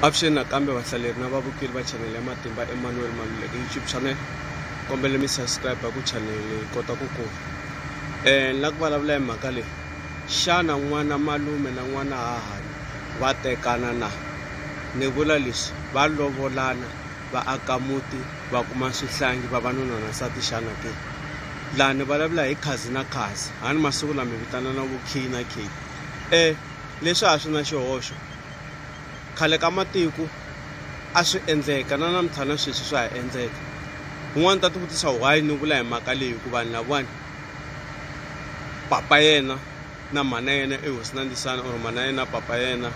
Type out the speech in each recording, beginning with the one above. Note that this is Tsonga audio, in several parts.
Avuxeni nakambe vahlaleri na vavukeli va channel ya Matimba Emmanuel Maluleke YouTube channel. Kombela mi subscribe ku channel leyi kota ku kula. Ni la ku vulavula hi mhaka leyi. Xana n'wana malume na n'wana hahani va tekana na? Ni vula leswi, va lovolana, va aka muti, va kuma swihlangi, va va nuna na nsati xana ke? Laha ni vulavula hi cousin na cousin. Hani masiku lama hi vitanana vo K na K. Leswi a swi na xihoxo. Khale ka matiko a swi endleka na namuntlha na sweswi swa ha endleka. Un'wana u ta ti vutisa why ni vula hi mhaka leyi hikuva vanhu lavawani papa yena na mhana yena i hosi na ndzisana or mhana yena na papa yena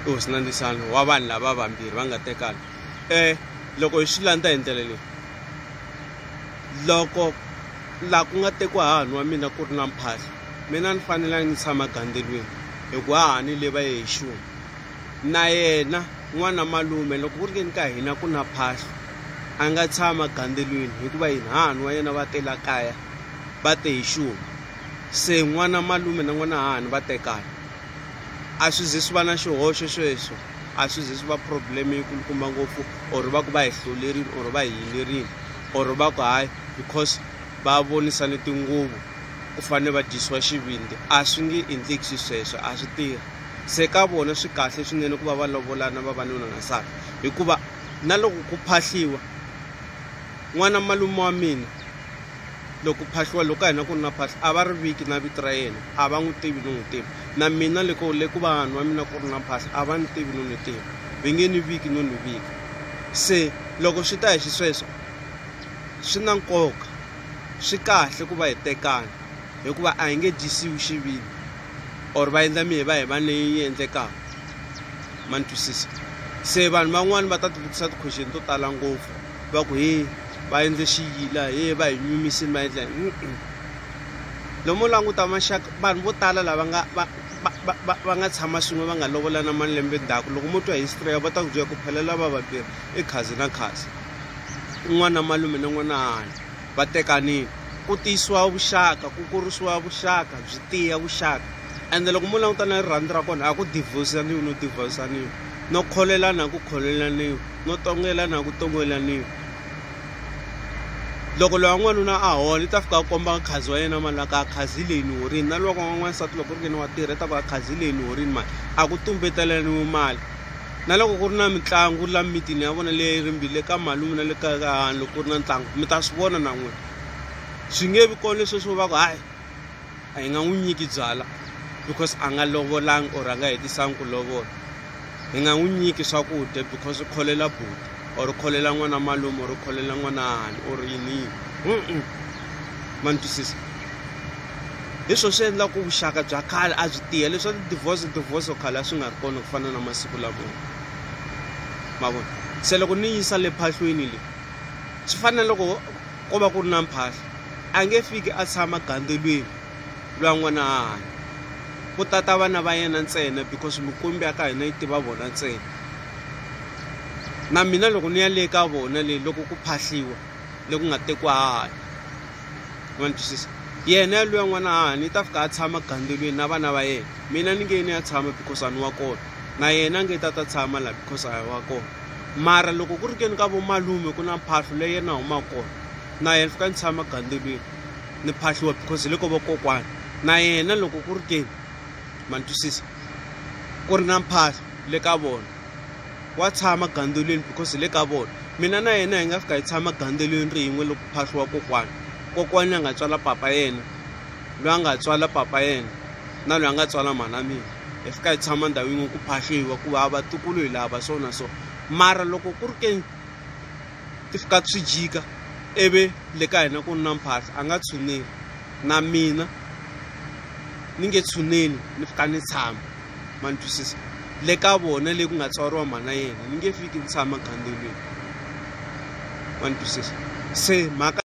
i hosi na ndzisana wa vanhu lava vambirhi va nga tekana. Loko hi swi landza hi ndlela leyi loko laha ku nga tekiwa hahani wa mina ku ri na mphahlo mina a ni fanelanga ni tshama gandzelweni hikuva hahani le va ye hi xuma. Na yena n'wana malume loko ku ri ke ni ka hina ku na phahlo a nga tshama gandzelweni hikuva yini hahani wa yena va tela kaya va te hi xuma se n'wana malume na n'wana hahani va tekana a swi ze swi va na xihoxo sweswo a swi ze swi va problem yi kulukumba ngopfu or va ku va hi hlolerile or va hi yilerile or va ku hayi because va vonisane tinguvu ku fanele va dyisiwa xivindzi a swi nge endleki sweswo a swi tirhi. Se ka vona swi kahle swinene ku va va lovolana va va nuna na nsati hikuva na loko ku phahliwa n'wana malume wa mina loko ku phahliwa loko ka hina ku ri na phahlo a va ri viki na vito ra yena a va n'wi tivi no n'wi tiva na mina loko le ku vanhu va mina ku ri na phahlo a va ni tivi no ni tiva va nge ni viki no ni vika se loko swi ta hi xisweswo swi na nkoka swi kahle ku va hi tekana hikuva a hi nge dyisiwi xivindzi or va endla mihivahivani leyi yi endlekaka ma ni twisisa se vanhu van'wani va ta ti vutisa ti-question to tala ngopfu va ku he va endle xiyila he va hi nyumisini va endla loko mo languta maxaka vanhu vo tala lava nga va nga tshama swin'we va nga lovolana malembe ndzhaku loko mo twa history ya va ta ku byela ku phela lava vambirhi i cousin na cousin n'wana malume na n'wana hahani va tekanile ku tiyisiwa vuxaka ku kurisiwa vuxaka byi tiya vuxaka ende loko mo languta na rirhandzu ra kona a ku divorce-aniwi no divorce-aniwi no kholelana a ku kholelaniwi no tongelana a ku tongelaniwi loko loyi wa n'wanuna a hola i ta fika a komba khazi wa yena mali ka khazi leyi ni horini na loko n'wansati loko ku ri keni wa tirha i ta ku a khazi leyi ni horini mali a ku tumbetelaniwi mali na loko ku ri na mitlangu la mitini ya vona leyi rimbi le ka malume na le ka hahani loko ku ri na ntlangu mi ta swi vona na n'wina swi nge vi kona leswi swo va ku hayi a hi nga n'wi nyiki byala because a nga lovolanga or a nga hetisangi ku lovola hi nga n'wi nyiki swakudya because u kholela buti or u kholela n'wana malume or u kholela n'wana hahani or yini yini ma ni twisisa hi swona swi endlaka ku vuxaka bya khale a byi tiya leswa ti-divorce divorce khale a swi nga ri kona ku fana na masiku lama ma vona se loko ni yisa le phahlweni le swi fana na loko ko va ku ri na mphahlo a nge fiki a tshama gandzelweni lwa n'wana hahani ku tata vana va yena ntsena because mikwembu ya ka hina yi tiva vona ntsena na mina loko ni ya le ka vona le loko ku phahliwa le ku nga tekiwa hahani ma ni twisisa yena luya n'wana hahani i ta fika a tshama gandzelweni na vana va yena mina ni nge ni ya tshama because a ni wa kona na yena nge ta ta tshama la because a hi wa kona mara loko ku ri ke ni ka vomalume ku na mphahlo leyi yena humaka kona na yena fika ni tshama gandzelweni ni phahliwa because hi le ko vakokwana na yena loko ku ri ke ma ni twisisa ku ri na mphahlo le ka vona wa tshama gandzelweni because hi le ka vona mina na yena hi nga fika hi tshama gandzelweni rin'we loko phahliwa kokwana kokwana a nga tswala papa yena loyi a nga tswala papa yena na loyi a nga tswala mhana mina hi fika hi tshama ndhawu yin'we ku phahliwa ku va vatukulu hi lava so na so mara loko ku ri ke ti fika swi jika ivi le ka hina ku ri na mphahlo a nga tshuneli na mina ni nge tshuneli ni fika ni tshama ma ni twisisa le ka vona le ku nga tswariwa mhana yena ni nge fiki ni tshama gandzelweni ma ni twisisa se mhaka.